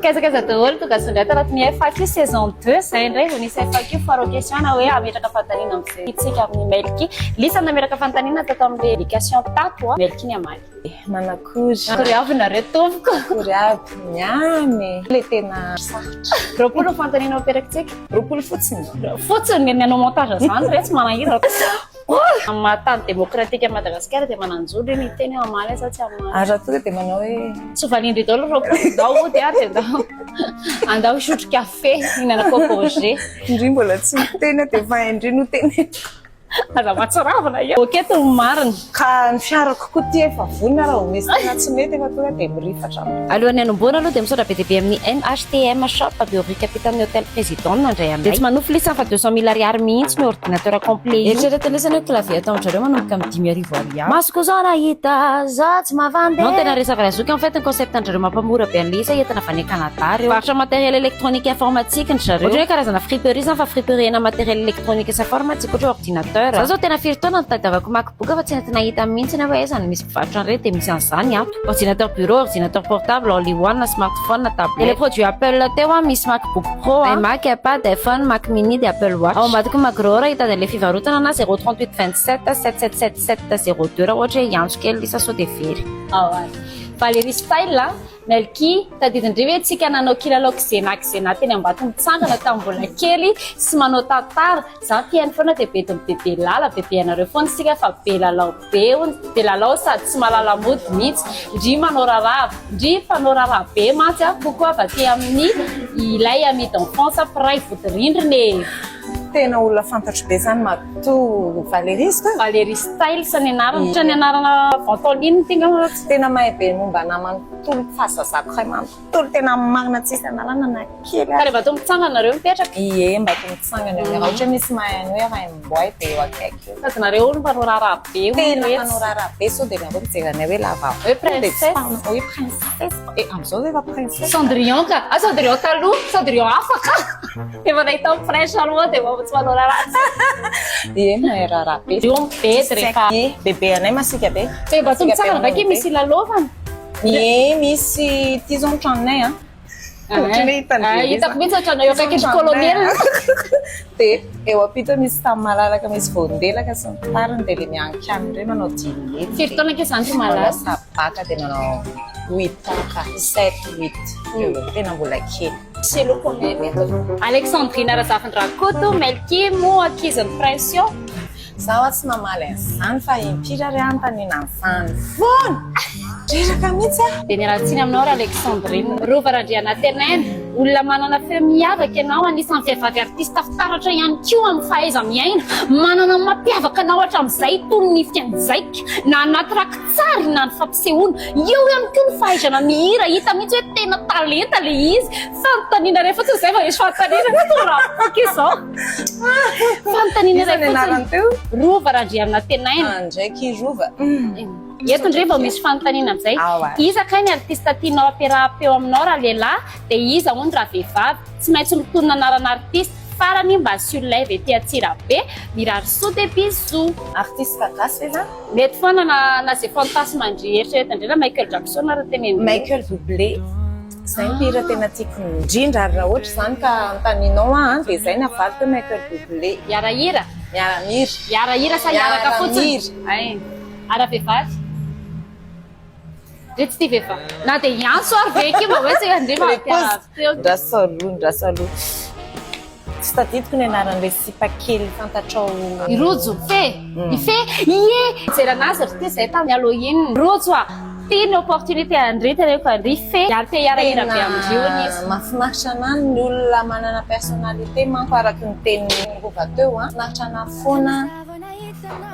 Kaiza daholo, tonga soa indray tanatin'ny FAQ saison 2, izay indray vao nisy FAQ foire aux questions na hoe hametraka fanontaniana amin'izay tiantsika amin'ny Melky. Lisa nametraka fanontaniana tato amin'ilay éducation tato, Melky ny hamaly. Manakory. Akory avy nareo tompoko. Akory aby. Miamy. Le tena sarotra. 20 ny fanontaniana apetrakintsika. 20 fotsiny. Fotsiny ny hanao montage zany re tsy manahirana. Amin'ny maha tany demokratika an'i Madagasikara dia manan-jo ve ny hiteny hoe hamaly aho sa tsy hamaly? Ary raha tonga dia manao hoe. Tsy ho valian-dry daholo 20, ndao hody ary dia ndao andao hisotro kafe, hihinana coco jus. Ndry mbola tsy niteny aho dia efa hain-dry no teneniko. Aza mahatsiravina eo. Ok to ny marina. Ka ny fiarako koa ty efa vonona raha vao misy tena tsy mety efa tonga dia mirifatra. Alohan'ny hanombohana aloha dia misaotra be dia be amin'ny MHTM Shop Behoririka ampitan'ny Hotel Président no nandray anay. Dia tsy manofy lisany fa 200 mille ariary mihitsy ny ordinateur complet io. Eritreretina lesy anie hoe clavier atao amin-dry zareo manomboka amin'ny 5000 ariary. Masoko zao nahita za tsy mavandy. Non tena resaka razoky en fait ny concept an-dry zareo mampamora be an'ilay izy entana avy any Canada reo. Mivarotra matériel électronique informatique ndry zareo. Ohatran'ny hoe karazana friperie zany fa friperie na matériel électronique sy informatique ohatra hoe ordinateur. Za zao tena firy taona nitadiavako macbook fa tsy nety nahita mihitsy hoe aiza no misy mpivarotra an'ireny dia misy an'izany ato. Ordinateur bureau, ordinateur portable, all in one, smartphone, tablette. Dia le produit Apple teo an, misy MacBook Pro, iMac, iPad, iPhone, Mac mini dia Apple Watch. Ao ambadiky ny Magro raha hitady an'ilay fivarotana na 0 38 27 777 7 02 raha ohatra hoe hiantso kely lisa sao dia very. Ao ary. Valérie Style a! Melky, tadidin-dry ve tsika nanao kilalao kizena kizena teny Ambatomitsangana tamin'ny mbola kely sy manao tantara? Za mpihaino foana dia bedin'i bebe lala, bebe anareo foana isika fa be lalao be hono, be lalao sady tsy mahalala mody mihitsy, ndry manao raharaha, ndry mpanao raharaha be mantsy a, coucou avy aty amin'ny ilay ami d'enfance mpiray vodirindrina e! Tena olona fantatro be zany matoa Valérie izy teo? Valérie Styles ny anarany, ohatran'ny anarana vente en ligne ity angamba fa tsy. Tena mahay be momba anah manontolo fahazazako ray manontolo tena marina tsisy analana na kely Ka aza. rehefa toa mitsangana nareo mipetraka. Ie mba toa mitsangana eo raha ohatra hoe misy mahay an'i hoe Raimboay dia eo akaiky eo. Sady nareo hono mpanao raharaha be hono Tena retsy. mpanao raharaha be sao dia nareo mijery anay hoe lava Hoe hoho dia tsy princesse. mpanao hoe princesse e amin'izao ve efa princesse. Cendrillon ka, ah Cendrillon taloha, Cendrillon afaka. Efa nahita ny prince charmant dia mba tsy manao raharaha intsony. Ie mahay raharaha be. Io mibedy rehefa. Ie bebe anay masiaka be. Dia mba toa Masiaka be mitsangana ve manao akia be. misy ilalaovana? Ie misy ity zao ny tranonay an. Ohatran'ny hoe hitan'ny Ah, bebe hitako zany. mihitsy ohatran'ny eo akaikin'ny Tranonay, colonel. ah. Dia eo ampita misy tany malalaka misy voandelaka sy ny tariny dia ilay miankianina ireny manao dîner. Firy taona ankizy izany ry Manao malala? sabaka dia manao huit ans ka sept huit eo eo tena mbola kely. Seloko anay eto. Alexandrine Razafindrakoto, Melky moa ankizin'ny Prince io. Za hoa tsy mamaly an'izany fa impiry ary aho anontaniana an'izany foana! Reraka mihitsy aho. Dia miala tsiny aminao ry Alexandrine. Rova Randrianantenaina, olona manana feo miavaka ianao, anisan'ny vehivavy artista fitaratra ihany koa amin'ny fahaiza-miaina. Manana ny mampiavaka anao hatramin'izay toy ny fianjaika na anaty rakitsary na ny fampisehoana. Eo ihany koa ny fahaizana mihira, hita mihitsy hoe tena talenta ilay izy. Fanontaniana iray fotsiny izay vao hisy fanontaniana. Torapoka izao. Fanontaniana Iza iray ny fotsiny. anarany teo? Rova Randrianantenaina. Ah, ndraiky Rova. Eto indray vao misy fanontaniana amin'izay. Ao ary. Iza kay ny artista tianao ampiaraham-peo aminao raha lehilahy dia iza hono raha vehivavy? Tsy maintsy mitonona anarana artista. Farany mba asio live ety Antsirabe. Mirary soa dia bisous. Artiste gasy ve zany? Mety foana na na ze fantasme ndry eritreretina ndry na Michael Jackson ary tenenindreo. Michael Bublé. Izay ny mpihira tena tiako indrindra ary raha ohatra izany ka anontanianao aho an, dia izay ny avaliko hoe Michael Bublé. Hiara-hira? Miara-mihira. Hiara-hira sa hiaraka fotsiny? Miara-mihira. Hay. Ary raha vehivavy? Ndry tsy tia vehivavy. Na dia hiantso ary ve akia mba hoe tsy ndry mba hampiarahaba teo. Ndraso aloha, ndraso aloha. Tsy tadidiko ny anaran'ilay sipa kely fantatrao. I Rojo, Fe, i Fe, ie! Nijery anazy ry ty zay tamin'ny Halloween. Rojo a! Ty ny opportunité an-dry teneniko an-dry Fe, ary te hiara-hira be amin-dry hono izy. Tena mahafinaritra anah ny olona manana personnalité manko araka ny tenin'i Rova teo an, mahafinaritra anah foana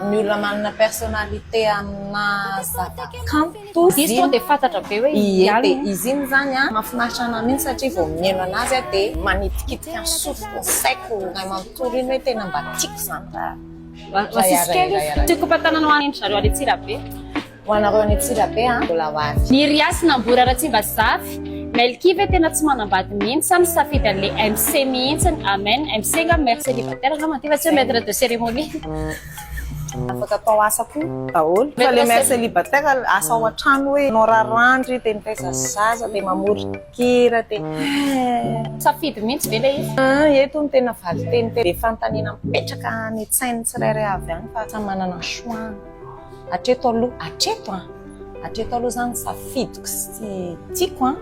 ny olona manana personnalité amina zava-kanto. Izy tonga dia fantatra be hoe Ie, i dia izy iny izany an, mahafinaritra anah mihitsy satria vao mihaino anazy aho dia manitikitika ny sofiko, ny saiko iray manontolo iny hoe tena mba tiako izany raha raha Masisy kely hiara-hira hiara-hira. Tiako hopantanana ho an-dry zareo any Antsirabe. Ho anareo any Antsirabe an, mbola ho avy. Niriasy Nambory Ratsimbazafy, Melky ve tena tsy manambady mihitsy sa misafidy an'le MC mihitsiny? Amen, MC angamba mère célibataire angamba ity fa tsy hoe maître de cérémonie. Afaka atao asa koa daholo. Fa le mère célibataire asa ao an-trano hoe manao raharandry dia mitaiza zaza dia mamoron-kira dia. Safidy mihitsy ve ilay izy? Eto no tena valinteny tena be fanontaniana mipetraka any an-tsain'ny tsirairay avy any fa samy manana ny choix-ny. Hatreto aloha, hatreto an! Hatreto aloha izany safidiko sy tiako an,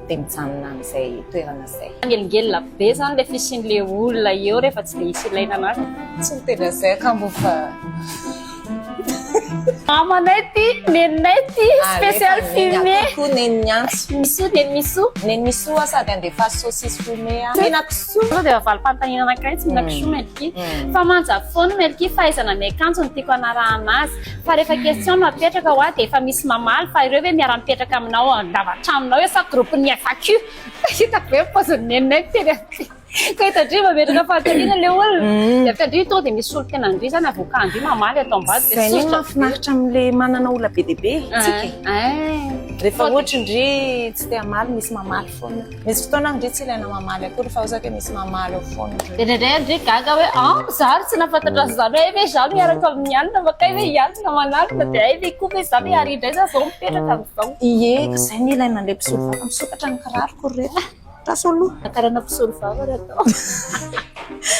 dia mijanona amin'izay toerana izay. Manelingelina be izany ilay fisian'ilay olona eo rehefa tsy dia hisy ilaina anazy. Tsy miteny an'izay akambo fa. Mamanay ty, neninay ty, spécial fumé. Koa neny niantso. Misoa, neny misoa. Neny misoa sady andefaso saucisse fumé aho. Mihinan-kisoa. Sao dia valim-panontaniana anankiray tsy mihinan-kisoa Melky. Fa manja foana Melky fahaizana miakanjo no tiako hanarahana azy. Fa rehefa question no apetraka hoa dia efa misy mamaly fa ireo ve miara-mipetraka aminao ao an-davatranonao eo sa groupe-n'ny FAQ? Hitako be ny paozin'i neninay miteny an'ity. Ka hitandria mametraka fanontaniana ilay olona. Dia avy tandria tonga dia misy solontenandria izany avocat-ndry mamaly ato ambany dia Izay anie sosotra be. mahafinaritra amin'ilay manana olona be dia be tsika e. Rehefa ohatra ndry tsy te hamaly misy mamaly foana. Misy fotoana ndry tsy ilaina mamaly akory fa ohatra hoe misy mamaly ao foana ndry. Dia indraindray ndry gaga hoe ah za ary tsy nahafantatra an'izany hoe hay ve za miaraka amin'i Alina fa kay ve i Alina manalina dia hay ve koa ve za ve ary indray za zao mipetraka amin'izao. Ie, izay no ilaina an'ilay mpisolo vava misokatra ny kiraroko ry reto. Raso aloha. Akarana mpisolo vava ry atao.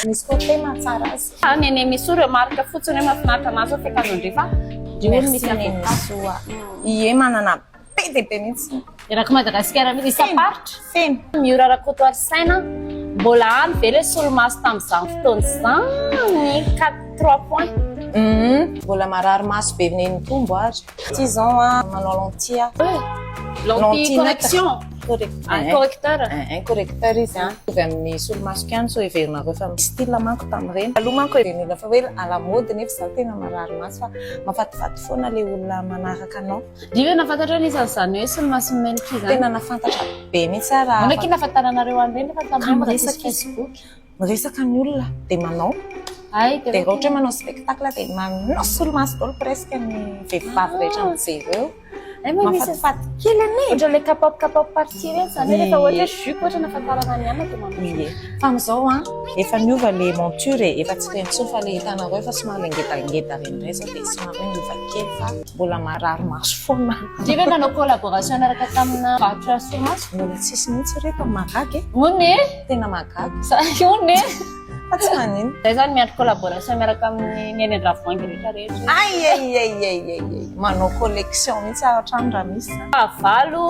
Misy côté mahatsara azy. Ah nene Misoa remarque fotsiny hoe mahafinaritra anazy zao fiakanjon-dry fa io hono misy Merci nene avocat. Misoa. Ie manana be dia be mihitsy. Eraky Madagasikara mihitsy isam-paritra. Feno. Miora Rakotoarisaina, mbola any ve ilay solomaso tamin'izany fotoana izany? 4 3 points. Mbola marary maso be neny tombo ary. Ty zao a manao lentille aho. Lentille correction. Correcteur. Un correcteur izy an. Mitovy amin'ny solomasoko ihany sao heverinareo fa misy style manko tamin'ireny. Aloha manko heverin'ny olona fa hoe à la mode nefa izaho tena marary maso fa mahafatifaty foana ilay olona manaraka anao. Ry ve nahafantatra hoe anisan'izany hoe solomaso Melky izany? Tena nahafantatra be mihitsy aho raha. Ahoana akia nahafantaranareo an'ireny nefa tamin'ireny mbola tsisy Facebook? Miresaka ny olona dia manao. Hay dia raha ohatra hoe manao spectacle dia manao solomaso daholo presque ny vehivavy rehetra mijery eo. Mahafatifaty kely anie. Ohatra ilay K-pop K-pop party ireny izany hoe rehefa ohatra hoe jupe ohatra nahafantarana ny anona dia manao. Ie. Fa amin'izao an, efa niova ilay monture e, efa tsy ireny intsony fa ilay hitanareo efa somary ilay ngedangeda ireny indray izao dia somary hoe niova kely fa mbola marary maso foana. Ndry ve nanao collaboration niaraka tamina mpivarotra solomaso? Mbola tsisy mihitsy ry reto, mahagaga e. Hono e! Tena mahagaga. Za hono e! Fa tsy manino. Zay zany miandry collaboration miaraka amin'ny ny any Andravoahangy rehetra rehetra. Ay ay ay ay ay ay. Manao collection mihitsy aho hatrany raha misy zany. Fahavalo,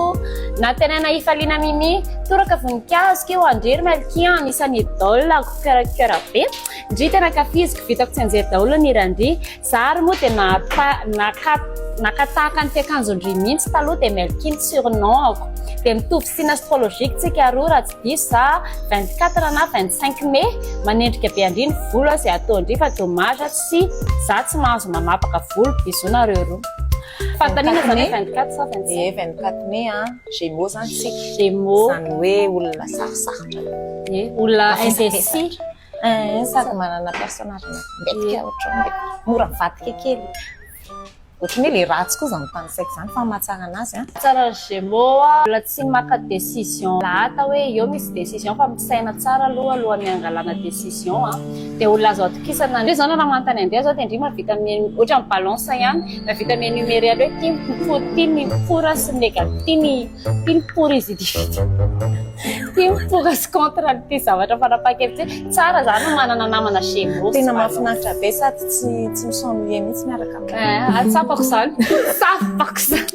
Nantenaina hifaliana Mimi, toraka voninkazo keo Andry ry Melky an, anisan'ny idole ako cœur cœur be, ndry tena ankafiziko, vitako tsianjery daholo ny hiran-dry, za ary moa dia naka naka tahaka ny fiakanjon-dry mihitsy taloha dia Melky ny surnom-ako, dia mitovy signe astrologique tsika roa raha tsy diso za 24 na 25 mai, manendrika be an-dry ny volo a izay ataon-dry fa dommage tsy za tsy mahazo manapaka volo, bisous nareo roa. Fanontaniana zany hoe 24 sa 25? Ie, 24 mai an, Gémeaux zany tsika. Gémeaux. Zany hoe olona sarosarotra. Ie, olona indécis. Sady manana personnage mbetika ohatran'ny hoe mora mivadika kely. Ohatran'ny hoe ilay ratsy koa izany tanisaiko izany fa mahatsara an'azy an. Tsara ny Gémeaux a, olona tsy maka décision lahata hoe eo misy décision fa misaina tsara aloha alohan'ny hangalana décision a. Dia olona azo atokisana. Ndry izao raha manontany an-dry aho izao dia ndry mahavita mi ohatran'ny balance ihany, mahavita mi-énumérer aloha hoe ity ny pour, ity ny pour sy ny négatif, ity ny Ity ny pour izy ity. Ity ny pour sy contre an'ity zavatra fanapahan-kevitra ity. Tsara izany ny manana namana Gémeaux sy Tena Balance. mahafinaritra be sady tsy tsy mi-s'ennuyer mihitsy miaraka aminao. Eh, ah, tsapako izany. Tsapako izany.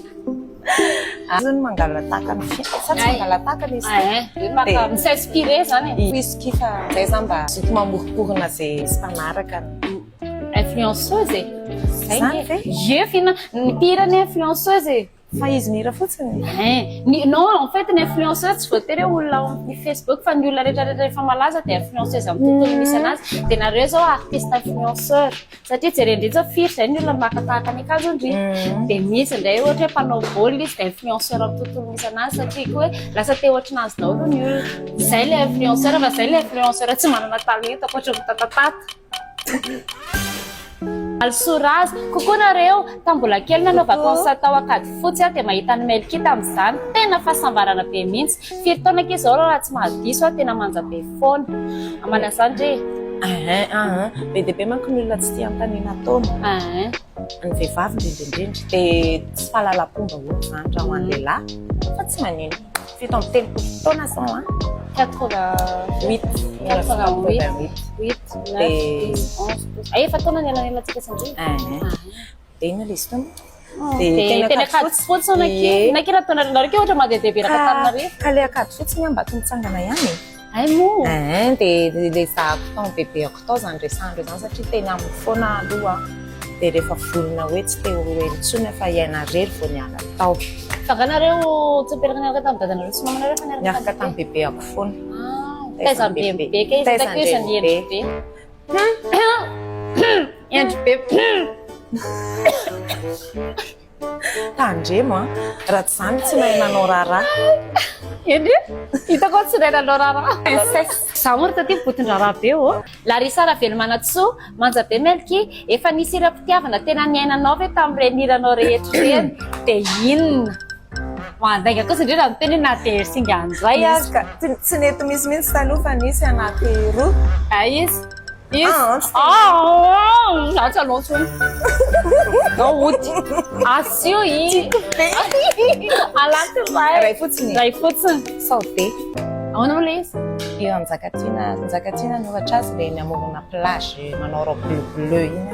Izy no mangala-tahaka ny fiainana. Sa tsy mangala-tahaka ilay izy? Eh, eh, maka mi-s'inspirer izany e. Puisque fa zay zany mba zoto mamoromporona izay sy mpanaraka ny. Influenceuse e. Zay Zany ve? Ie, fina, ny mpihira ny influenceuse e. Fa izy mihira fotsiny? Hein, ny non en fait ny influenceur tsy voatery hoe olona ao amin'ny Facebook fa ny olona rehetra rehetra efa malaza dia influenceuse amin'ny tontolo misy anazy. Dia nareo izao artiste influenceur satria jeren-dry izao firy izay ny olona maka tahaka ny akanjon-dry. Dia misy indray ohatra hoe mpanao baolina izy dia influenceur amin'ny tontolo misy anazy satria koa hoe lasa te ohatran'azy daholo ny olona. Izay ilay influenceur fa izay ilay influenceur tsy manana talenta ankoatra ny mitatatata. Valisoa Raza, Coucou nareo! Tamin'ny mbola kely nanao vacances tao Ankadifotsy aho dia mahita an'i Melky tamin'izany, tena fahasambarana be mihitsy. Firy taona akia izao raha tsy mahadiso aho, tena manja be foana. Aman'asa ndry e! Ahin, be dia be manko ny olona tsy tia anontaniana taona. Ny vehivavy indrindra indrindra. Dia tsy fahalalam-pomba hono izany raha ho an'ny lehilahy fa tsy manino. 37 taona izao an. 88. 88. 8, 9, 10, 11, 12. Ay, efa taona ny elanelantsika sy ndry. Dia inona ilay izy tony? Dia tena akanjo fotsy hono akia. Inona akia raha taonareo akia ohatra mandehandeha be eran'ny Antananarivo. Ka ilay akanjo fotsy ny ahy mba toa mitsangana ihany e. Hay moa. Ein, dia ilay zahako tao amin'ny bebeako tao izany resahana izany satria teny aminy foana aloha aho. Dia rehefa vonona hoe tsy te ho eo intsony aho fa hiaina irery vao niala tao. Fa angaha nareo tsy nipetraka niaraka tamin'ny dadanareo sy mamanareo fa niaraka Niaraka tamin'ny bebeako foana. Ah, taizan'ny bebe kay izy, hitako izy ny endry be. Endry be. Tandremo an! Raha tsy izany tsy mahay manao raharaha. Endry, hitako hoe tsy mahay nanao raharaha. Princesse. Za moa ry taty miboton-draharaha be ô. Larissa Ravelomanantsoa, Manja be Melky, efa nisy hiram-pitiavana tena niainanao ve tamin'ireny hiranao rehetra ireny? Dia inona? Mandainga kosa indrindra ny teny hoe na dia singa indray aza. Misy ka. Tsy nety misy mihitsy taloha fa nisy anaty roa. Ay izy. Izy. Ah, tsy Ah, za tsy hanao intsony. Nao ody. Asio i. Tiako be. Alaky ray. Ray fotsiny. Ray fotsiny. Sao be. Ahoana moa ilay izy? Io Njakatiana, Njakatiana nanoratra azy ilay eny amorona plage manao robe bleu bleu iny.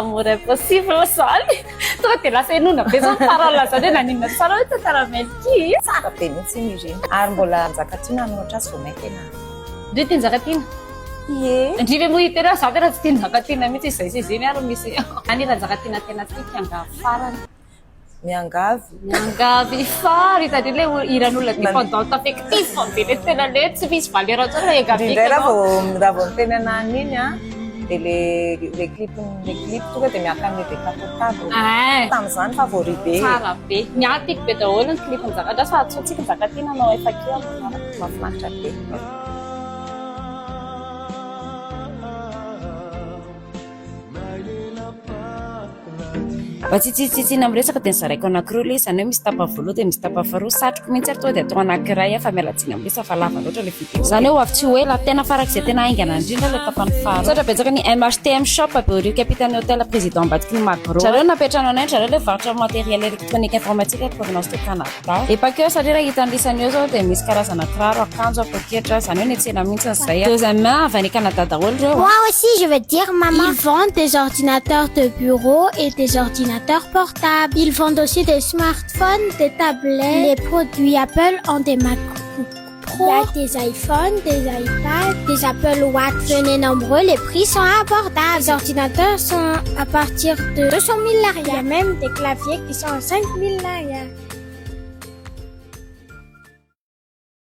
Amour impossible zany. Tonga dia lasa henoina be zao ny parole zany hoe naninona tsara hoe tantara Melky. Tsara be mihitsy iny izy iny. Ary mbola Njakatiana nanoratra azy vao mainka tena. Ndry tia Njakatiana? Ie. Ndry ve moa i tena za tena tsy tia Njakatiana mihitsy izay sy izay iny ary misy any raha Njakatiana tena tiako miangavy farany. Miangavy. Miangavy fary hitandreo ilay hiran'olona dépendante affective be le tena le tsy misy valeur intsony raha iangaviako Indraindray raha vao raha vao miteny anah an'iny an, dia le le clip le clip tonga dia miaraka amin'ilay décapotable. Ein. Tamin'izany favori be. Tsara be. Ny ahy tiako be daholo ny clip Njakatiana fa antsointsika Njakatiana hanao FAQ amin'ny manaraka. Mahafinaritra be. Mba tsy hitsitsitsiana amin'ny resaka dia nozaraiko anankiroa ilay izy, izany hoe misy tapany voalohany dia misy tapany faharoa, satriko mihitsy ary tonga dia atao anankiray aho fa miala tsiny amin'ny resaka fa lava loatra ilay vidéo. Izany hoe ho avy tsy ho ela, tena farak'izay tena haingana indrindra ilay tapany faharoa. Misaotra betsaka ny MHTM Shop Behoririka ampitan'ny Hotel Président ambadiky ny Magro. Zareo no nampiantrano anay, zareo ilay mivarotra matériel électronique informatique provenance de Canada. Et pas que satria raha hitan'ny lisany eo izao dia misy karazana kiraro, akanjo, poketra, izany hoe ny tsena mihitsy izay. Deuxième main avy any Canada daholo ireo. Moi aussi, je veux dire, maman. Ils vendent des ordinateurs de bureau et des ordinateurs portables. Ils vendent aussi des smartphones, des tablettes. Les produits Apple ont des MacBook Pro. Il y a des iPhones, des iPads, des Apple Watch. Venez nombreux, les prix sont abordables. Les ordinateurs sont à partir de 200 000 ariary. Il y a même des claviers qui sont à 5 000 ariary.